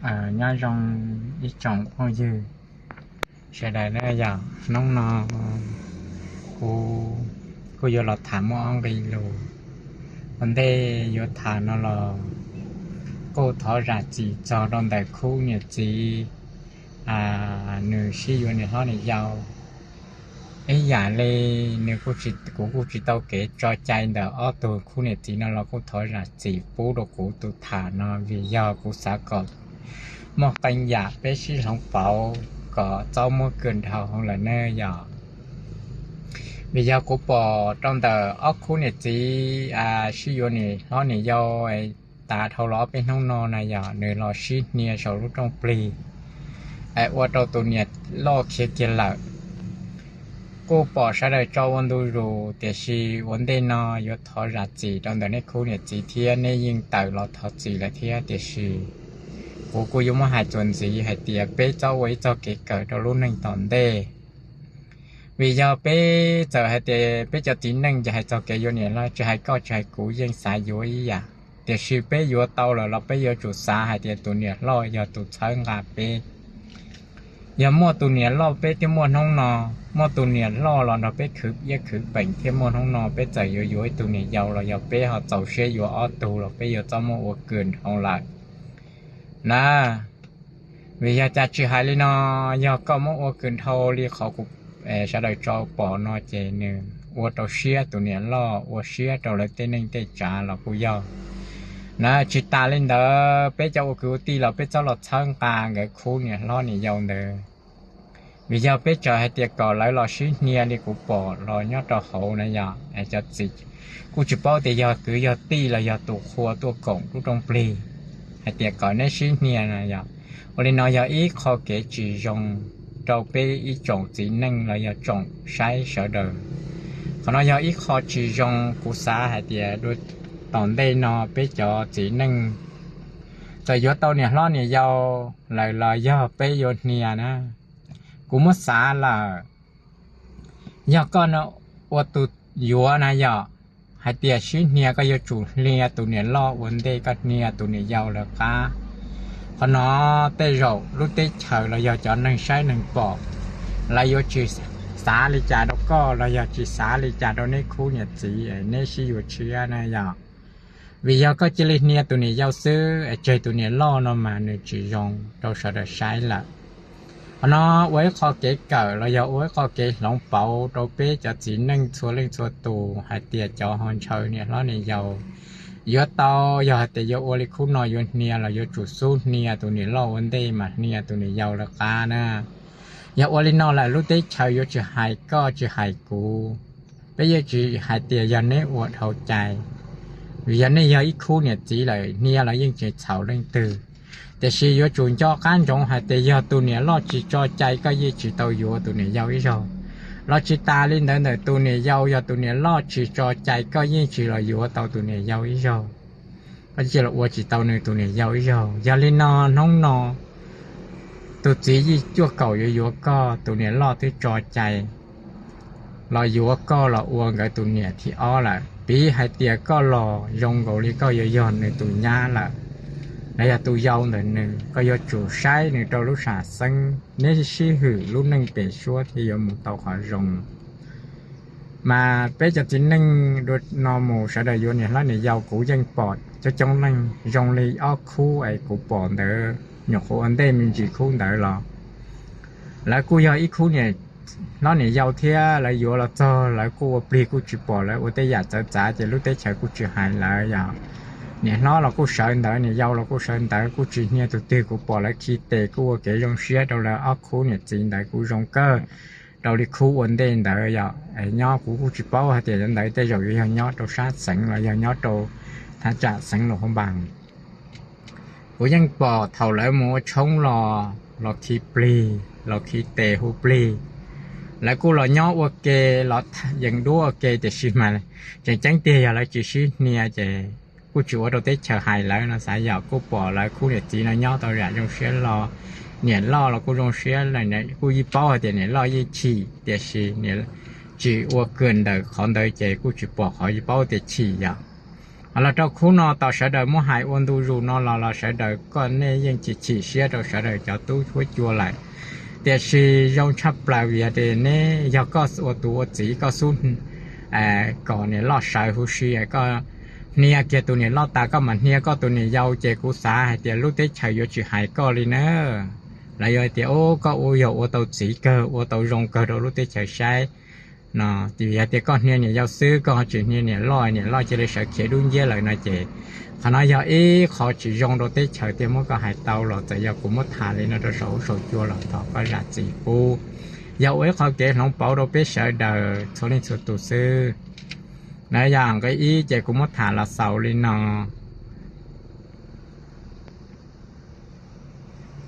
Nyob zoo ib tsoom phooj ywg sawv daws na yom, hnub no kuv kuj yuav los tham muaj ob nqe lus. Ua ntej yuav tham no los kuj thov zam txim txog rau ntawm khub niam txiv nws sib yuav niam hlob niam yau. Ib yam li nws, kuv kuj tsis tau kev tso cai ntawm ob tug khub niam txiv no los kuj thov zam txim pub rau kuv tus tham no, vim yog kuv xav kom muaj qee yam peb sib hloov pauv kom txhob muaj kws dhau lawm ne yom. Vim yog kuv pom rau ntawm ob khub niam txiv sib yuav niam hlob niam yau tas dhau los ob peb hnub no na yom, nws los sib hnia saum lub rooj plig es ua rau tus niam loj khiav kiag lawm. Kuj pom sawv daws tso ua ntu zus, tiam sis ua ntej no yuav thov zam txim rau ntawm nej khub niam txiv thiab, nej yeej tawm los thov txim lawm thiab, tiam sis kuv kuj yuav muab hais txuas ntxiv hais tias peb txhob ua ib txog kev kawm rau lub neej tom ntej. Vim yog peb txawm hais tias peb cov txiv neej ces hais txog kev yuav niam hlob, tsis hais koj tsis hais kuv yeej xav yuav ib yam, tiam sis peb yuav tau lawm los peb yuav tsum xav hais tias tus niam loj yog tus txhawb nqa peb. Yog muaj tus niam loj peb thiaj muaj hnub no, muaj tus niam loj los nrog peb khwv iab khwv peem thiaj muaj hnub no. Peb txawm yuav yuav ib tug niam yau los yog peb ho txaus siab yuav ob tug los peb yuav txhob muaj ua kws dhau lawm na. Vim yog cas tsis hais li no, yog koj muab ua kws dhau li qhov kuv sawv daws tso pom no ces nws ua rau siab tus niam loj, ua siab rau lawv tej neej tej tsav los kuj yog na. Tsis tas li ntawd, peb cov ua kwv ua tij los peb txhob los txhawb nqa nkawd khub niam hlob niam yau ntawd. Vim yog peb txawm hais tias kom lawv los sib hnia li kuv pom los nyob rau hauv na yom, cov txiv kuj tsis paub tias yog kwv yog tij los yog tus qhua tuaj koom lub rooj plig hais tias kom neb sib hnia na yom. Ua li no yog ib qho kev tsis zoo rau peb ib tsoom txiv neej los yog tsoom saib sawv daws. Qhov no yog ib qho tsis zoo, kuv xav hais tias tom ntej no peb cov txiv neej txawm yuav tau niam hlob niam yau lawm los yog peb yuav hnia na. Kuv muab xav lawm, yog koj ua tus yuav na yom, hais tias sib hnia koj yuav tsum hnia tus niam loj ua ntej koj hnia tus niam yau lawv qab. Qhov no tej zaum lub teb chaws los yog cov neeg saib neeg pom lawv yuav tsis xav li cas rau koj los yog tsis xav li cas rau neb khub niam txiv neb sib yuav tshiab na yom. Vim yog koj cia li hnia tus niam yau xwb es tseg tus niam loj no mas nws tsis zoo rau sawv daws saib lawm. Qhov no ua ib qho kev kawm los yog ua ib qho kev hloov pauv rau peb cov txiv neej txhua leej txhua tus hais tias cov ho ntshaw niam hlob niam yau yuav tau, yog hais tias yuav ua li khub no yuav hnia los yuav tsum xub hnia tus niam loj ua ntej mas hnia tus niam yau lawv qab na. Yog ua li no lawm lub teb chaws yuav tsis hais koj tsis hais kuv, peb yeej tsis hais tias yog neb ua dhau cai. Vim yog nej yog ib khub niam txiv lawm hnia los yeej tsis txhaum leej twg. Tiam sis yuav tsum nco qab ntsoov hais tias yog tus niam loj tsis tso cai koj yeej tsis tau yuav tus niam yau ib zaug. Los tsis tas li ntawd ntawm tus niam yau, yog tus niam loj tsis tso cai koj yeej tsis los yuav tau tus niam yau ib zaug. Koj cia los ua tsis tau nws tus niam yau ib zaug. Yog li no hnub no tus txiv yij cuaj kaum yuav yuav koj, tus niam loj twb tso cai los yuav koj los ua nkawd tus niam thib ob lawm. Piv hais tias koj los zoo nkaus li koj yuav yog nws tus nyab lawm, los yog tus yau ntawm nws, koj yuav tsum saib nws rau lub sam xeeb, neb sib hwm lub neej pem suab thiaj yuav mus tau qhov zoo. Mas peb cov txiv neej dua no mus sawv daws yuav niam hlob niam yau kuv yeej pom coob coob leej, zoo li ob khub es kuv pom ntawd, nyuam qhuav ua ntej me ntsis khub ntawd los lawv kuj yog ib khub niam hlob niam yau thiab, lawv yuav los txog lawv kuj ua plig kuj tsis pom lawv ua tej yam txawv txav ces lub teb chaws kuj tsis hais lawv yom. Niam hlob los kuj sawv ntawd, niam yau los kuj sawv ntawd, kuj tsis hnia tus twg, kuv pom lawv khi tes kuj ua kev zoo siab rau lawv ob khub niam txiv ntawd kuj zoo kawg rau li khub ua ntej ntawd yom. Nyob kuv kuj tsis paub hais tias ntawd tej zaum yuav yog nyob rau sab xeev los yog nyob rau thaj tsam xeev Luas Phab Npas. Kuv yeej pom thaum lawv mus ua tshoob los, los khi plig, los khi tes hu plig, lawv kuj los nyob ua ke, los yees duab ua ke, tiam sis mas tseem ceeb tiag yog lawv tsis sib hnia ces kuj tsis ua rau teb chaws hais lawv no xav yom. Kuj pom lawv khub niam txiv no nyob tau zam zoo siab los, niam loj los kuj zoo siab, kuj yeej paub hais tias niam loj yeej chim, tiam sis tsis ua kawg ntawm qhov ntawd ces kuj tsis pom qhov yeej paub tias chim yom. Los rau khub no tos sawv daws muab hais ua ntu zus no los los sawv daws koj nej yeej chim chim siab rau sawv daws cov tub huab cua lawm. Tiam sis zoo tshaj plaws vim tias neb yog koj ua tus ua txiv koj xub kom niam loj sawv huv si, koj hnia kiag tus niam loj tas koj mam hnia koj tus niam yau ces kuv xav hais tias lub teb chaws yuav tsis hais koj li na. Lawv yuav hais tias, o, koj ua yog ua tau txiv kawg, ua tau zoo kawg rau lub teb chaws saib no. Vim hais tias koj hnia niam yau xwb koj ho tsis hnia niam loj, niam loj cia li sawv khiav dub nciab lawm no ces qhov no yog ib qho tsis zoo rau teb chaws tiag. Muab koj hais tau los txawm yog kuv muab tham li no rau saum huab saum cua los thov koj zam txim pub. Yog ua ib qho kev hloov pauv rau peb sawv daws txhua leej txhua tus xwb. Na yog nqe ib ces kuv muab tham los xaus li no.